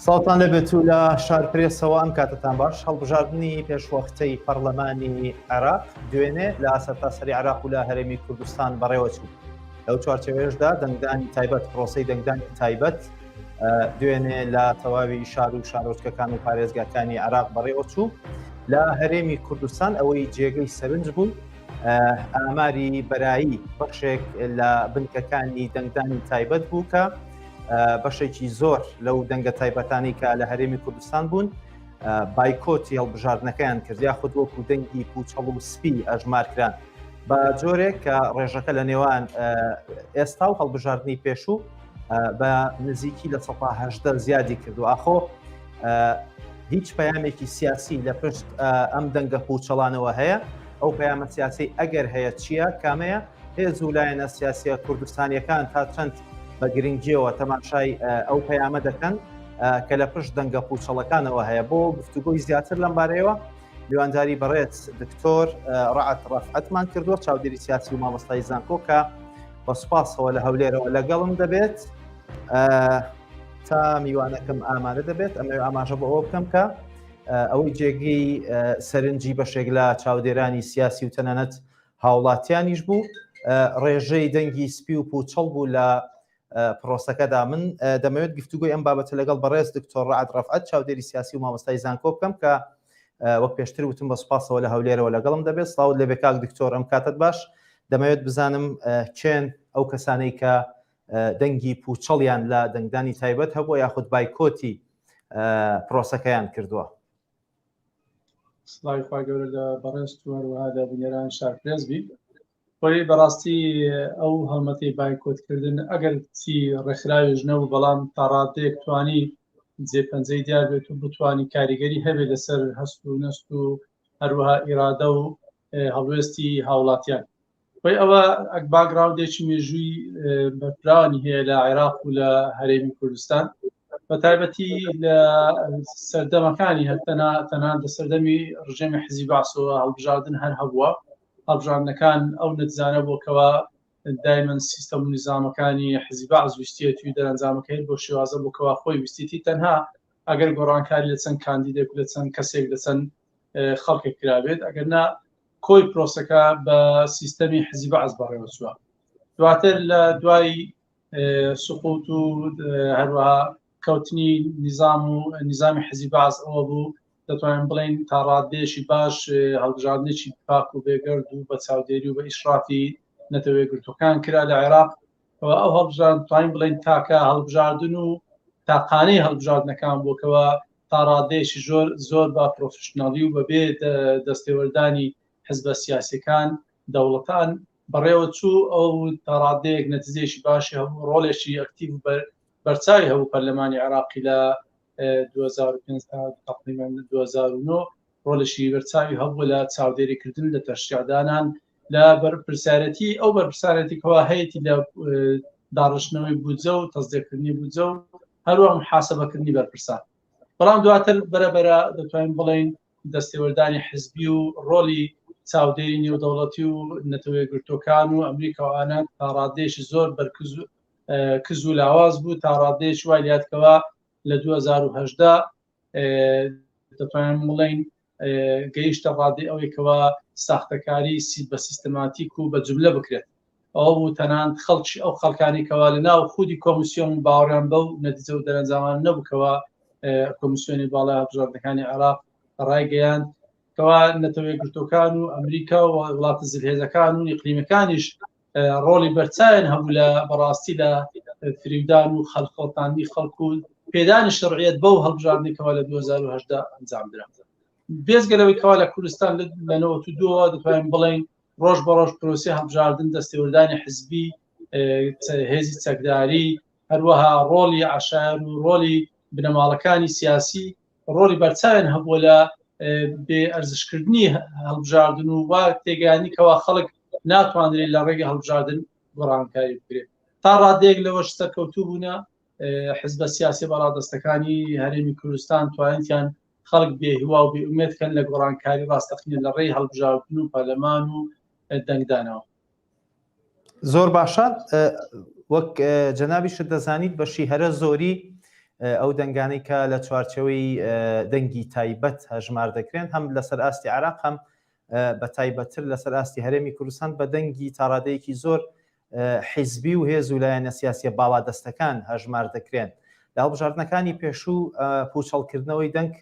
سڵاوتان لێبێت و لە شارپرێسەوە ئەم کاتتان باش. هەڵبژاردنی پێشوەختەی پەرلەمانی عێراق دوێنێ لە سەرتاسەری عێراق و لە هەرێمی کوردستان بەڕێوەچوو. لەو چوارچێوەیەشدا دەنگدانی تایبەت، پرۆسەی دەنگدانی تایبەت دوێنێ لە تەواوی شار و شارۆچکەکان و پارێزگاکانی عێراق بەڕێوەچوو. لە هەرێمی کوردستان ئەوەی جێگەی سەرنج بوو ئاماری بەرایی بەشێک لە بنکەکانی دەنگدانی تایبەت بوو کە بەشێکی زۆر لەو دەنگە تایبەتانی کە لە هەرێمی کوردستان بوون بایکۆتی هەڵبژاردنەکەیان کرد یاخود وەکو دەنگی پوچەڵ و سپی ئەژمارکران بە جۆرێک کە ڕێژەکە لە نێوان ئێستا و هەڵبژاردنی پێشوو بە نزیکی 18% زیادی کردو. ئاخۆ هیچ پەیامێکی سیاسی لە پشت ئەم دەنگە پوچەڵانەوە هەیە؟ ئەو پەیامە سیاسی ئەگەر هەیە چییە؟ کامەیە؟ هێز و لایەنە سیاسیە کوردستانیەکان تا چەند بە گرنگیەوە تەماشای ئەو پەیامە دەکەن کە لە پشت دەنگە پوچەڵەکانەوە هەیە؟ بۆ گفتوگۆی زیاتر لەم بارەیەوە میوانداری بەڕێز دکتۆر ڕعت ڕەفعەتمان کردووە، چاودێری سیاسی و مامۆستای زانکۆ کە بە سوپاسەوە لە هەولێرەوە لەگەڵم دەبێت. تا میوانەکەم ئامادە دەبێت ئەمەوێ ئاماژە بۆ ئەوە بکەم کە ئەوەی جێگەی سەرنجی بەشێک لە چاودێرانی سیاسی و تەنانەت هاوڵاتیانیش بوو ڕێژەی دەنگی سپی و پوچەڵ بوو لە پرۆسەکەدا. من دەمەوێت گفتوگۆی ئەم بابەتە لەگەڵ بەڕێز دکتۆر ڕعد ڕەفعەت، چاودێری سیاسی و مامۆستای زانکۆ بکەم کە وەک پێشتر وتم بە سوپاسەوە لە هەولێرەوە لەگەڵم دەبێت. سڵاوت لێبێ کاک دکتۆر، ئەم کاتت باش. دەمەوێت بزانم کێن ئەو کەسانەی کە دەنگی پوچەڵیان لە دەنگدانی تایبەت هەبووە یاخود بایکۆتی پرۆسەکەیان کردووە؟ سڵاوی خوای گەورە لە بەڕێزت و هەروەها لە بینەران شارپرێس بی. خۆی بەڕاستی ئەو هەڵمەتی بایکۆتکردن ئەگەر چی ڕێکخراویش نەبوو، بەڵام تا ڕادەیەک توانی جێپەنجەی دیار بێت و بتوانی کاریگەری هەبێت لەسەر هەست و نەست و هەروەها ئیرادە و هەڵوێستی هاوڵاتیان. خۆی ئەوە باگراوندێکی مێژووی بەرفراوانی هەیە لە عێراق و لە هەرێمی کوردستان، بە تایبەتی لە سەردەمەکانی هەر تەنها لە سەردەمی ڕژێمی حزبی بەعسەوە هەڵبژاردن هەر هەبووە. هەڵبژاردنەکان ئەو نەتیجانە بووە کەوا دایمەن سیستەم و نیزامەکانی حزبی بەعس ویستیەتی و دەرەنجامەکەی بۆ شێوازە بوو کەوا خۆی ویستیتی، تەنها ئەگەر گۆڕانکاری لە چەند کاندیدێک و لە چەند کەسێک لە چەند خەڵکێک کرابێت، ئەگەر نا کۆی پرۆسەکە بە سیستەمی حزبی بەعس بەڕێوەچووە. دواتر لە دوای سقوط و هەروەها کەوتنی نیزام و نیزامی حزبی بەعس ئەوە بوو دەتوانین بڵێین تا ڕادەیەکی باش هەڵبژاردنێکی پاک و بێگەرد و بە چاودێری و بە ئیشرافی نەتەوە یەکگرتووەکان کرا لە عێراق. ئەو هەڵبژاردن توانین بڵێین تاکە هەڵبژاردن و تاقانەی هەڵبژاردنەکان بووکەوە تا ڕادەیەکی زۆر زۆر بە پرۆفشناڵی و بەبێ دەستێوەردانی حزبە سیاسیەکان دەوڵەتان بەڕێوە چوو. ئەو تا ڕادەیەک نەتیجەیەکی باشی هەبوو، ڕۆڵێکی ئەکتیڤ و بەرچاوی هەبوو پەرلەمانی عێراقی لە 2005 تا تقریبا 2009 ڕۆڵێکی بەرچاوی هەبوو لە چاودێریکردن، لە تەشریعدانان، لە بەرپرسیارەتی ئەو بەرپرسیارەتی کەوا هەیەی لە داڕشتنەوەی بودجە و تەزدیقکردنی بودجە و هەروەها محاسبەکردنی بەرپرسان. بەڵام دواتر بەرەبەرە دەتوانین بڵێین دەستێوەردانی حزبی و ڕۆڵی چاودێری نێودەوڵەتی و نەتەوە یەکگرتووەکان و ئەمریکا و ئانە تا ڕادەیەکی زۆر بەرکز کز و لاواز بوو، تا ڕادەیەکی وای لاتکەوە لە 2018 دەتوانین بڵێین گەیشتە ڕادەی ئەوەی کەوا ساختەکاری بە سیستەماتیک و بە جملە بکرێت. ئەوە بوو تەنانەت خەڵکی ئەو خەڵکانی کەوا لە ناو خودی کۆمیسیۆن باوەڕیان بەو نەتیجە و دەرەنجامان نەبوو کەوا کۆمیسیۆنی باڵای هەڵبژاردنەکانی عێراق ڕایگەیاند کەوا نەتەوە یەکگرتووەکان و ئەمریکا و وڵاتە زلهێزەکان و ئیقلیمەکانیش ڕۆڵی بەرچاویان هەبوو لە بەڕاستی لە فریودان و خەڵخەڵتاندنی خەڵک و پێدانی شەرعیەت بەو هەڵبژاردنی کەوا لە 2018 ئەنجام درا. بێجگە لەوەی کەوا لە کوردستان لە 92ەوە دەتوانین بڵێین ڕۆژ بە ڕۆژ پرۆسەی هەڵبژاردن، دەستێوەردانی حزبی، هێزی چەکداری، هەروەها ڕۆڵی عەشایەر و ڕۆڵی بنەماڵەکانی سیاسی ڕۆڵی بەرچاویان هەبووە لە بێ ئەرزشکردنی هەڵبژاردن و وا تێگەیانی کەوا خەڵک ناتوانرێت لە ڕێگەی هەڵبژاردن گۆڕانکاری بکرێت. تا ڕادەیەک لەوەش سەرکەوتوو بوونە حزبە سیاسی باڵادەستەکانی هەرێمی کوردستان توانیان خەڵک بێ هیوا و بێ ئومێد کەن لە گۆڕانکاری ڕاستەقینە لە ڕێی هەڵبژاردن و پەرلەمان و دەنگدانەوە. زۆر باشە. وەک جەنابیشت دەزانیت بەشی هەرە زۆری ئەو دەنگانەی کە لە چوارچێوەی دەنگی تایبەت هەژمار دەکرێن هەم لەسەر ئاستی عێراق هەم بە تایبەتتر لەسەر ئاستی هەرێمی کوردستان بە دەنگی تاڕادەیەکی زۆر حیزبی و هێز و لایەنە سیاسیە باڵادەستەکان هەژمار دەکرێن. لە هەڵبژاردنەکانی پێشوو پوچەڵکردنەوەی دەنگ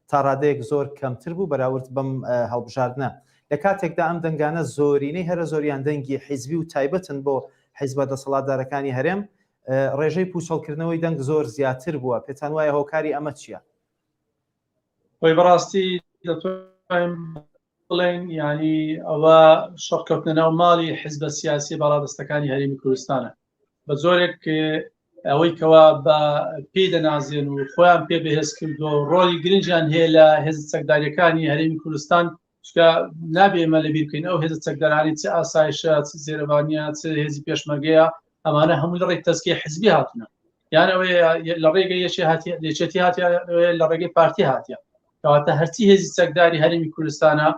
تا ڕادەیەک زۆر کەمتر بوو بەراورد بەم هەڵبژاردنە. لە کاتێکدا ئەم دەنگانە زۆرینەی هەرە زۆریان دەنگی حیزبی و تایبەتن بۆ حیزبە دەسەڵاتدارەکانی هەرێم، ڕێژەی پوچەڵکردنەوەی دەنگ زۆر زیاتر بووە، پێتان وایە هۆکاری ئەمە چییە؟ خۆی بەڕاستی دەتوانین بڵێن یعنی ئەوە شەڕکەوتنە ناو ماڵی حزبە سیاسی باڵادەستەکانی هەرێمی کوردستانە بە جۆرێک ئەوەی کەوا بە پێی دەنازێن و خۆیان پێ بەهێز کردو ڕۆڵی گرنگیان هەیە لە هێز چەکداریەکانی هەرێمی کوردستان چکە نابێ ئێمە لەبیر بکەین ئەو هێزە چەکدارانی چ ئاسایشە چ زێرەبانیە چ هێزی پێشمەرگەیە ئەمانە هەموو لە ڕێی تەزکیە حزبی هاتنە یان ئەوەیە لە ڕێگەی یەکێ هاتیە یەکێتی هاتیە لە ڕێگەی پارتی هاتیە کەواتە هەرچی هێزی چەکداری هەرێمی کوردستانە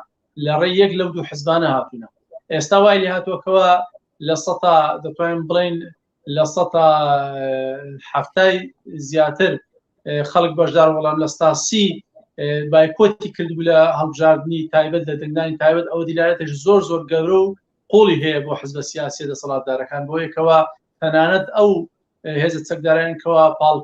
لە ڕێی یەک لەو دوو حزبانە هاتوونە ئێستا وای لێ هاتووەکەوە لە سەتا دەتوانین بڵین لە سەتا هەفتای زیاتر خەڵک بەشدار وەڵام لە ستاسی بایکۆتی کردبوو لە هەڵبژاردنی تایبەت لە دەنگدانی تایبەت ئەوە دیلارەتێک زۆر زۆر گەورە و قوڵی هەیە بۆ حزبە سیاسیە دەسەڵاتدارەکان بۆ یەکەوە تەنانەت ئەو هێزە چەکداران کەوا پاڵ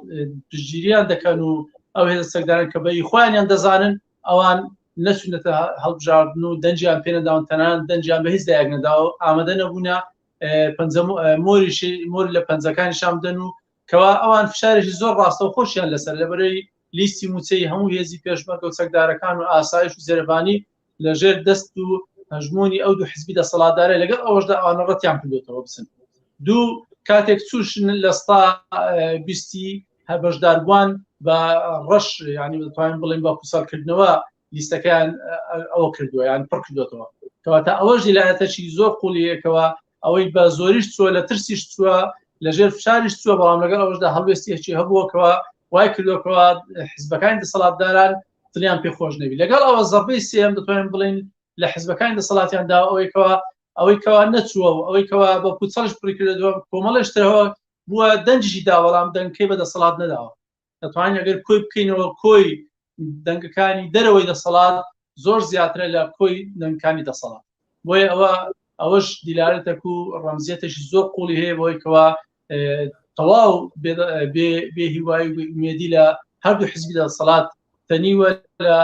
پشتگیریان دەکەن و ئەو هێزە چەکداران کە بەی خۆیانیان دەزانن ئەوان نەچونەتە هەڵبژاردن و دەنجیان پێنەداون تەنان دەنجیان بە هیچ لایەک نەداوە ئامادە نەبوونە پەنجە مۆریشی مۆر لە پەنجەکانی شام بدەن و کەوا ئەوان فشارێکی زۆر ڕاستەو خۆشیان لەسەر لەبەرەی لیستی موچەی هەموو هێزی پێشمەرگە و چەکدارەکان و ئاسایش و زێرەڤانی لەژێر دەست و هەژمونی ئەو دوو حزبی دەسەڵاتدارە لەگەڵ ئەوەشدا ئەوانە ڕەتیان کردوێتەوە بچن دوو کاتێک چوش لە ستا بیستی بەشداربووان بە ڕەش ینی دەتوانین بڵێن بە پوسەڵکردنەوە لیستەکەیان ئەوە کردووە یان پڕ کردوێتەوە کەواتە ئەوەش دیلایەتەکی زۆر قوڵیەکەوە ئەوەی بە زۆریش چووە لە ترسیش چووە لەژێر فشاریش چووە بەڵام لەگەڵ ئەوەشدا هەڵوێستیەکی هەبووەکەوە وای کردوەکەوە حزبەکانی دەسەڵاتداران دڵیان پێ خۆش نەبی لەگەڵ ئەوە زەربەی سێم دەتوانین بڵین لە حزبەکانی دەسەڵاتیان دا ئەوەی کەوا ئەوەی کەوا نەچووە و ئەوەی کەوا بە پوچەڵش پڕی کردەوە کۆمەڵێش ترەوە بووە دەنگیشی دا بەڵام دەنگکەی بە دەسەڵات نەداوە دەتوانین ئەگەر کۆی بکەینەوە کۆی دەنگەکانی دەرەوەی دەسەڵات زۆر زیاترە لە کۆی دەنگەکانی دەسەڵات بۆیە ئەوە ئەوەش دیلارەتێک و ڕەمزیەتێکی زۆر قوڵی هەیە بۆی کەوا تەواو بێ هیوای و ئومێدی لە هەردوو حزبی دەسەڵات تەنیوە لە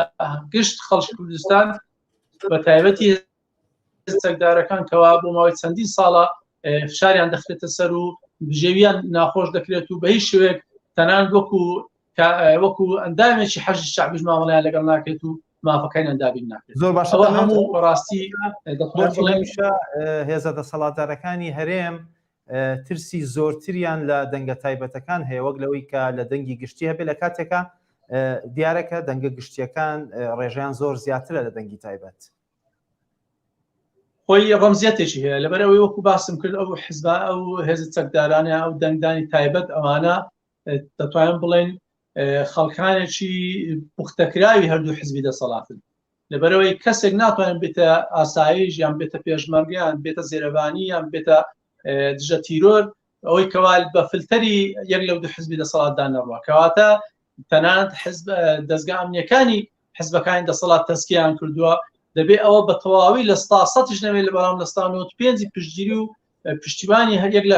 گشت خەڵکی کوردستان بە تایبەتی چەکدارەکان کەوا بۆ ماوەی چەندین ساڵە فشاریان دەخرێتە سەر و بژێویان ناخۆش دەکرێت و بە هیچ شوێک تەنان وەکو وەکو ئەندامێکی حەشدی شەعبیش مامەڵەیان لەگەڵ ناکرێت و مافەکانیان دابین ناکرێت زۆر باشە ئەوە هەموو بەڕاستی بۆچی هەمیشە هێزە دەسەڵاتدارەکانی هەرێم ترسی زۆرتریان لە دەنگە تایبەتەکان هەیە وەک لەوەی کە لە دەنگی گشتی هەبێ لە کاتێکا دیارەکە دەنگە گشتیەکان ڕێژیان زۆر زیاترە لە دەنگی تایبەت. خۆی ڕەمزیەتێکی هەیە لەبەر ئەوەی وەکو باسم کرد ئەو حزبا ئەو هێزە چەکدارانە ئەو دەنگدانی تایبەت ئەوانە دەتوانین بڵێن خەڵکانێکی پوختەکراوی هەردوو حزبی دەسەڵاتن لەبەرەوەی کەسێک ناتوانێت بێتە ئاسایش یان بێتە پێشمەرگیان بێتە زێرەبانی یان بێتە دژە تیرۆر ئەوەی کەوا بە فلتەری یەک لەو دوو حزبی دەسەڵاتدا نەڕوە کەواتە تەنانەت حزب دەستگا ئەمنیەکانی حزبەکانی دەسەڵات تەسکیان کردووە دەبێ ئەوە بە تەواوی لە ستا سەتیش نەوێت لە بەڵام لە ستا 95 پشتگیری و پشتیوانی هەر یەک لە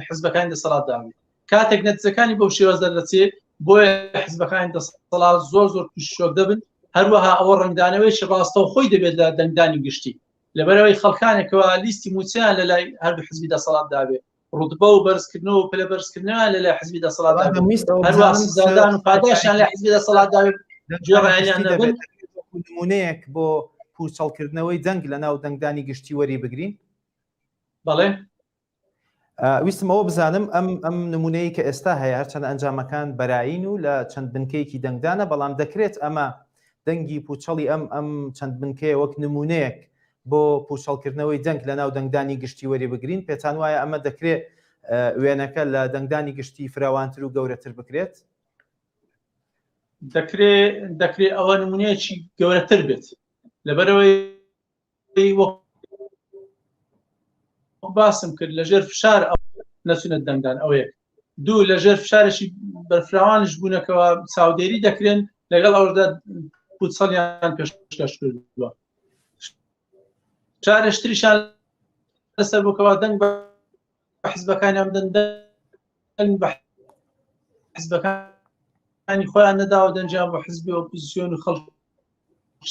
حزبەکانی دەسەڵاتدا بێت کاتێک نەتیجەکانی بەو شێواز دەردەچێت بۆیە حزبەکانی دەسەڵات زۆر زۆر تووشی شۆک دەبن هەروەها ئەوە ڕەنگدانەوەیەکی ڕاستەوخۆی دەبێت لە دەنگدانی گشتی لەبەرەوەی خەڵکانێکەوە لیستی موچەیان لە لای هەردوو حزبی دەسەڵات دابێت ڕوتبە و بەرزکردنەوە و پلە بەرزکردنەوەیان لە لای حزبی دەسەڵات دابێت هەروەها سزادان و پاداشیان لە حزبی دەسەڵات دابێت گوێڕایەڵیان نەبن نمونەیەک بۆ پوچەڵکردنەوەی دەنگ لە ناو دەنگدانی گشتی وەری بگرین بەڵێ ویستم ئەوە بزانم ئەم ئەم نمونەیە کە ئێستا هەیە هەرچەند ئەنجامەکان بەرایین و لە چەند بنکەیەکی دەنگدانە بەڵام دەکرێت ئەمە دەنگی پوچەڵی ئەم ئەم چەند بنکەیە وەک نمونەیەک بۆ پوچەڵکردنەوەی دەنگ لە ناو دەنگدانی گشتی وەری بگرین پێتان وایە ئەمە دەکرێت وێنەکە لە دەنگدانی گشتی فراوانتر و گەورەتر بکرێت؟ دەکرێ دەکرێ ئەوە نمونەیەکی گەورەتر بێت لەبەرەوەی باسم کرد لەژێر فشار نەچونە دەنگدان ئەوەیەک. دوو لەژێر فشارێکی بەرفراوانش بوونەکەوە چاودێری دەکرێن لەگەڵ ئەوەشدا پوچەڵیان پێشکەش کردووە چارەشتریشان لەسەر بووکەوە دەنگ بە حزبەکانیان بدەن دەنگ بە حزبەکانی خۆیان نەداوە دەنجیان بۆ حزبی ئۆپۆزیسیۆن و خەڵک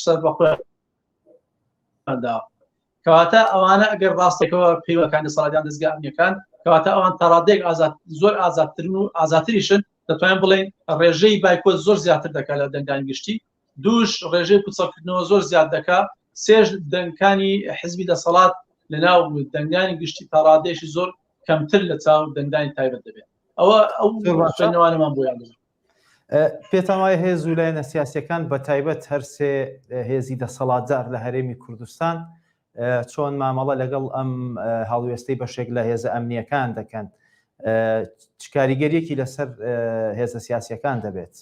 سەر بە خۆیان داوە کەواتە ئەوانە ئەگەر ڕاستەکەەوە پەیوەکان دەسەڵاتیان دەستگا ئەمنیەکان کەواتە ئەوان تاڕادێک ئازاد زۆر ئازادترن و ئازاتریشن دەتوانین بڵێن ڕێژەی بایکۆت زۆر زیاتر دەکات لە دەنگدانی گشتی دووش ڕێژەی پوچەڵکردنەوە زۆر زیاد دەکا سێش دەنگکانی حزبی دەسەڵات لە ناو دەنگدانی گشتی تاڕادێکی زۆر کەمتر لە چاو دەنگدانی تایبەت دەبێت ئەوە ئەو خوێندنەوانەمان بۆیان دەبێت پێتان وایە هێز و لایەنە سیاسەکان بە تایبەت هەرسێ هێزی دەسەڵاتدار لە هەرێمی کوردستان چۆن مامەڵە لەگەڵ ئەم هەڵوێستەی بەشێک لە هێزە ئەمنیەکان دەکەن چ کاریگەریەکی لەسەر هێزە سیاسەکان دەبێت؟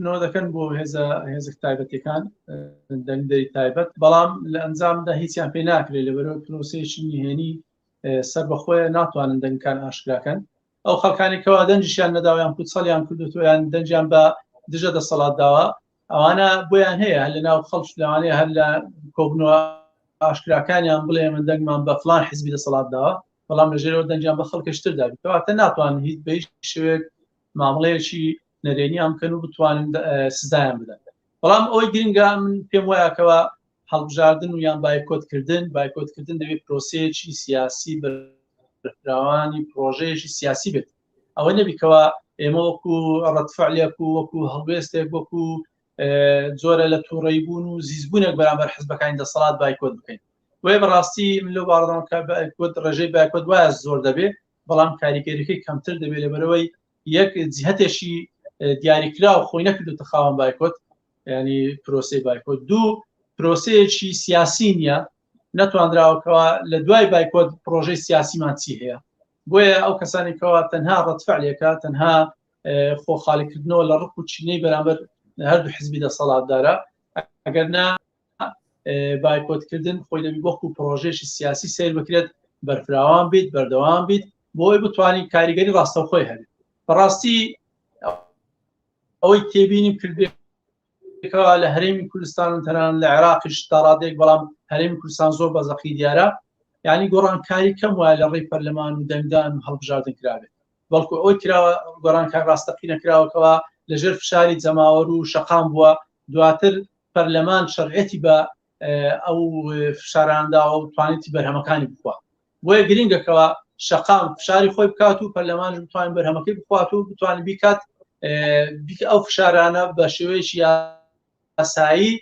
نەوە دەکەن بۆ هێزە هێزە تایبەتەکان دەنگدەری تایبەت بەڵام لە ئەنجامدا هیچیان پێ ناکرێت لەبەرەوە پرۆسەیەکی نهێنی سەر بەخۆیە ناتوانن دەنگکان ئاشکراکەن ئەو خەڵکانی کەوا دەنجیشیان نەداویان پوچەڵیان کردوتویان دەنجیان بە دژە دەسەڵات داوە ئەوانە بۆیان هەیە لە ناو خەڵک لەوانەیە هەر لە کۆبنەوە ئاشکراکانیان بڵێ من دەنگمان بە فلان حزبی دەسەڵات داوە بەڵام لە ژێرەوە دەنگیان بە خەڵکەشتر دابێت کەواتە ناتوانن هیچ بە هیچ شێوەیەک مامەڵەیەکی نەرێنیان بکەن و بتوانن سزایان بدەن بەڵام ئەوەی گرنگە من پێم وایە کەوا هەڵبژاردن و یان بایکۆتکردن بایکۆتکردن دەبێت پرۆسەیەکی سیاسی بەرفراوانی پرۆژەیەکی سیاسی بێت ئەوە نەبیکەوە ئێمە وەکو ڕەتفعلێک و وەکو هەڵوێستێک وەکو جۆرە لە تووڕەی بوون و زیزبوونێک بەرامبەر حزبەکانی دەسەڵات بایکۆت بکەین وێ بەڕاستی من لەو باڕدام کە بایکۆت ڕێژەی بایکۆت وایە زۆر دەبێت بەڵام کاریگەریەکەی کەمتر دەبێت لەبەرەوەی یەک جهتێکی دیاریکراو خۆی نەکردوتە خاوەن بایکۆت ینی پرۆسی بایکۆت دوو پرۆسەیەکی سیاسی نییە نەتواندراوەکەوە لە دوای بایکۆت پرۆژەی سیاسیمان چی هەیە بۆیە ئەو کەسانی کەوا تەنها ڕەتفعلێکە تەنها خۆ خاڵیکردنەوە لە ڕق و چینەی بەرامبەر هەردوو حزبی دەسەڵاتدارە ئەگەر نا بایکۆتکردن خۆی دەبی وەکو پرۆژێکی سیاسی سیر بکرێت بەرفراوان بیت بەردەوام بیت بۆی بتوانین کاریگەری ڕاستەوخۆی هەبێت بەڕاستی ئەوەی تێبینیم کردێت لە هەرێمی کوردستان و تەنان لە عێراقیش تاڕادێک بەڵام هەرێمی کوردستان زۆر بە زەقی دیارە یعنی گۆڕانکاری کەم وایە لە ڕێی پەرلەمان و دەنگدان و هەڵبژاردن کرابێت بەڵکو ئەوەی کراوە گۆڕانکار ڕاستەقینە کراوەکەوە لەژێر فشاری جەماوەر و شەقام بووە دواتر پەرلەمان شەرعەتی بە ئەو فشارانداوە و توانێتی بەرهەمەکانی بخوا بۆیە گرنگەکەەوە شەقام فشاری خۆی بکات و پەرلەمان بتوانین بەرهەمەکەی بخوات و بتوانین بیکات ئەو فشارانە بە شێوەیەکی یاسایی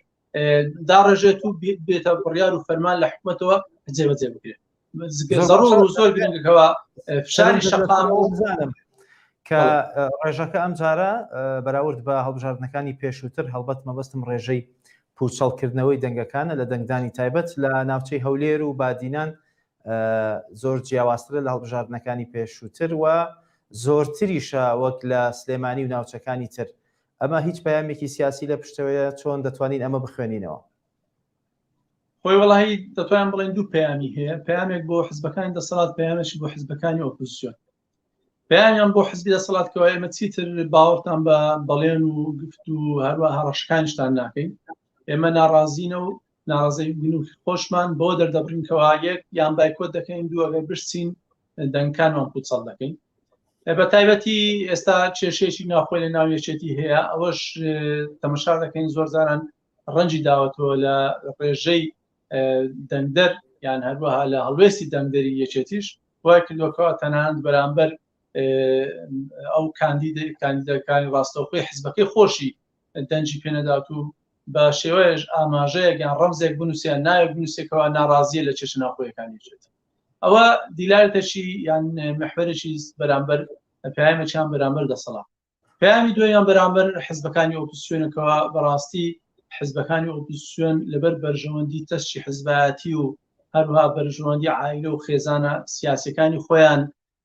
داڕێژێت و بێتە بڕیار و فەرمان لە حکومەتەوە جێبەجێ بکرێت زەڕور و زۆر گرنگەکەەوە فشاری شەقام بزانم کە ڕێژەکە ئەم جارە بەراورد بە هەڵبژاردنەکانی پێشووتر هەڵبەت مەبەستم ڕێژەی پوچەڵکردنەوەی دەنگەکانە لە دەنگدانی تایبەت لە ناوچەی هەولێر و بادینان زۆر جیاوازترە لە هەڵبژاردنەکانی پێشووتر و زۆرتریشە وەک لە سلێمانی و ناوچەکانی تر ئەمە هیچ پەیامێکی سیاسی لە پشتەوەیە چۆن دەتوانین ئەمە بخوێنینەوە؟ خۆی وەڵاهی دەتوانین بڵێن دوو پەیامی هەیە پەیامێک بۆ حزبەکانی دەسەڵات پەیامێکی بۆ حزبەکانی ئۆپۆزیسیۆن پەیامیان بۆ حزبی دەسەڵات کەەوە ئێمە چیتر باوەڕتان بە بەڵێن و گفت و هەروە هەڕەشەکانیشتان ناکەین ئێمە ناڕازینە و ناڕازی بین و خۆشمان بۆ دەردەبرین کەوا یەک یان بایکۆت دەکەین دوو ئەگەر بشچین دەنگکانمان پوچەڵ دەکەین بە تایبەتی ئێستا کێشەیەکی ناخۆی لە ناو یەکێتی هەیە ئەوەش تەمەشا دەکەین زۆر جاران ڕەنجی داوەتەوە لە ڕێژەی دەنگدەر یان هەروەها لە هەڵوێستی دەنگدەری یەکێتیش وای کردوەکەوە تەنانەت بەرامبەر ئەو کاندید کاندیدەکانی ڕاستەوخۆی حزبەکەی خۆشی دەنجی پێنەدات و بە شێوەیەش ئاماژەیەک یان ڕەمزێک بنووسیان ناوێک بنووسێکەوە ناڕازیە لە کێشە ناوخۆیەکانی یەکێتی ئەوە دیلالەتێکی یان محوەرێکی بەرامبەر پەیامێکیان بەرامبەر دەسەڵات پەیامی دوێیان بەرامبەر حزبەکانی ئۆپۆزسیۆنەکەوە بەڕاستی حزبەکانی ئۆپۆزسیۆن لەبەر بەرژەوەندی تەسکی حزبایەتی و هەروها بەرژەوەندی عائیلە و خێزانە سیاسەکانی خۆیان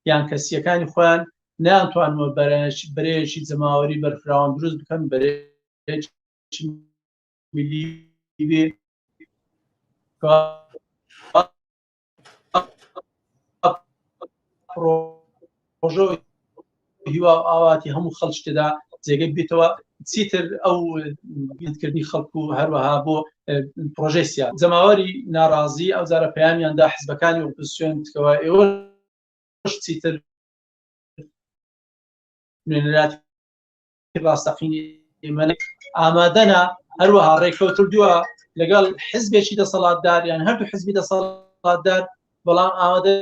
یان کەسیەکانی خۆیان نەیانتوانوە بەرەیەکی جەماوەری بەرفراوان دروست بکەن بەرەیەکی ملی بێ. پرۆژە هیوا و ئاواتی هەموو خەڵکی تێدا جێگەی بێتەوە چیتر ئەو بیرکردنی خەڵک و هەروەها بۆ پرۆژەی سیا جەماوەری ناڕازی ئەو جارە پەیامیاندا حزبەکانی ئۆپۆزیسیۆن کەوا ئێوەش چیتر نوێنەراتی ڕاستەقینی ئێمە ئامادەنە هەروەها ڕێککەوتردووە لەگەڵ حزبێکی دەسەڵاتدار یان هەردوو حزبی دەسەڵاتدار بەڵام ئامادە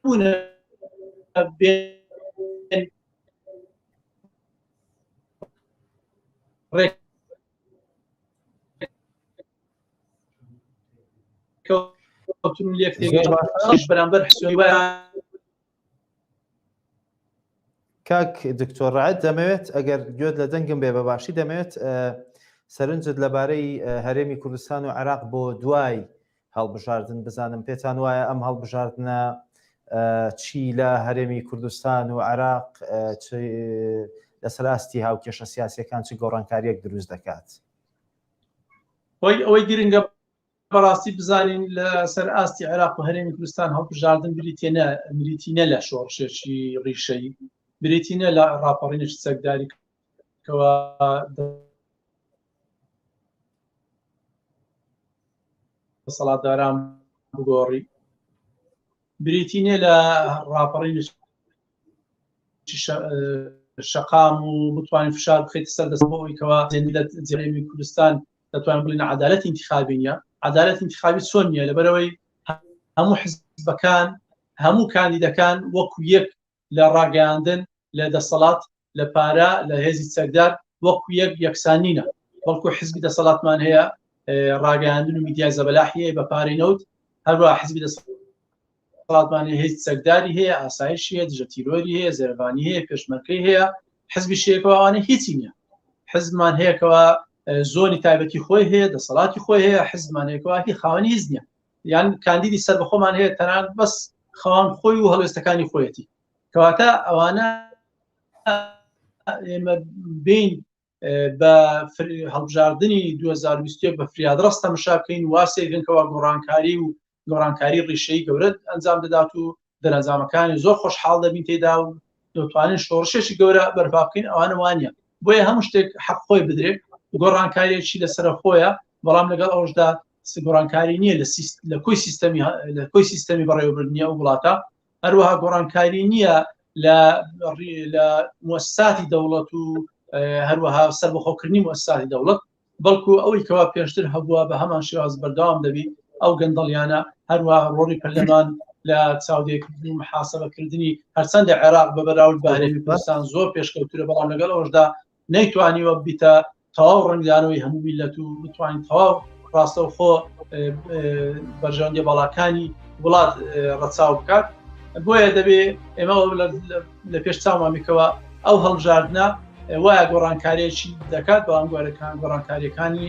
بوونە ڕێک کەوتن لێک بەرامبەر حسوی کاک دکتۆر ڕعد دەمەوێت ئەگەر گوێت لە دەنگم بێ بە باشی دەمەوێت سەرنجت لەبارەی هەرێمی کوردستان و عێراق بۆ دوای هەڵبژاردن بزانم پێتان وایە ئەم هەڵبژاردنە چی لە هەرێمی کوردستان و عێراق لەسەر ئاستی هاوکێشە سیاسەکان چ گۆڕانکاریەک دروست دەکات؟ خۆی ئەوەی گرنگە بەڕاستی بزانین لەسەر ئاستی عێراق و هەرێمی کوردستان هەڵبژاردن بریتێنە بریتینە لە شۆڕشێکی ڕیشەی بریتینە لە ڕاپەڕینێکی چەکداری کەوا دەسەڵاتداران بگۆڕی بریتینە لە ڕاپەڕینێکی شەقام و بتوانین فشار بخیت سەر دەست بۆ ئەوەی کەوا لە هەرێمی کوردستان دەتوانین بڵێین عەدالەتی ئینتخابی نییە عەدالەتی ئینتخابی چۆن نییە لەبەرەوەی هەموو حزبەکان هەموو کاندیدەکان وەکو یەک لە ڕاگەیاندن لە دەسەڵات لە پارە لە هێزی چەکدار وەکو یەک یەکسان نینە بەڵکو حزبی دەسەڵاتمان هەیە ڕاگەیاندن و میدیای زەبەلاحی هەیە بە پارەی نەوت هەروە حزبی دەسەڵات وڵاتمان هەیە هێزی چەکداری هەیە ئاسایشی هەیە دژە تیرۆری هەیە زێرەڤانی هەیە پێشمەرکەی هەیە حزبی شەیەکەوە ئەوانە هیچی نییە حزبمان هەیەکەوە زۆنی تایبەتی خۆی هەیە دەسەڵاتی خۆی هەیە حزبمان هەیەکەوە هی خاوەنی هیچ نییە یان کاندیدی سەربەخۆمان هەیە تەنانەت بەس خاوەن خۆی و هەڵوێستەکانی خۆیەتی کەواتە ئەوانە ئێمە بین بە هەڵبژاردنی 2021 بە فریادڕەس تەمشا بکەین وا سەیرکەن کەوا گۆڕانکاری و گۆڕانکاری ڕیشەی گەورە ئەنجام دەدات و دەرەنجامەکانی زۆر خۆشحاڵ دەبین تێدا و دەتوانین شۆڕشێکی گەورە بەرپا بکەین ئەوانە وانە بۆیە هەموو شتێک حەق خۆی بدرێت گۆڕانکاریەکی لەسەر خۆیە بەڵام لەگەڵ ئەوشدا گۆڕانکاری نییە لە لە کۆی سیستەمی لە کۆی سیستەمی بەڕێوەبردنی ئەو وڵاتە هەروەها گۆڕانکاری نییە لە لە موساتی دەوڵەت و هەروەها سەربەخۆکردنی موساتی دەوڵەت بەڵکو ئەوەی کەوا پێشتر هەبووە بە هەمان شێواز بەردەوام دەبی ئەو گەندەڵیانە هەروە ڕۆڵی پەرلەمان لە چاودێکردن و محاسبەکردنی هەرچەندە عێراق بە بەراورد بە هەرێمی کوردستان زۆر پێشکەوتورە بەڵام لەگەڵ ئەوشدا نەیتوانیوە بیتە تەواو ڕەنگدانەوەی هەموو میلەت و بتوانین تەواو ڕاستەوخۆ بەرژەوەندی باڵاکانی وڵات ڕەچاو بکات بۆیە دەبێ ئێمە لە پێش چاومان بکەوە ئەو هەڵبژاردنە وایە گۆڕانکاریی دەکات بەڵام گۆرەکان گۆڕانکاریەکانی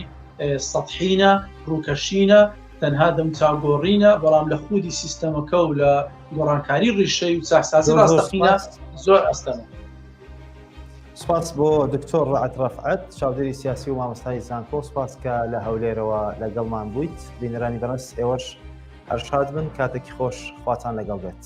سەحینە ڕووکەشینە تەنها دەمچاوگۆڕینە بەڵام لە خودی سیستەمەکە و لە گۆڕانکاری ڕیشەی و چاکسازی ڕاستەقینە زۆر ئەستەمە. سپاس بۆ دکتۆر ڕعد ڕەفعەت چاودێری سیاسی و مامۆستای زانکۆ سپاس کە لە هەولێرەوە لەگەڵمان بوویت بینەرانی بەڕێز ئێوەش هەرشاد بن کاتێکی خۆش خواتان لەگەڵ بێت.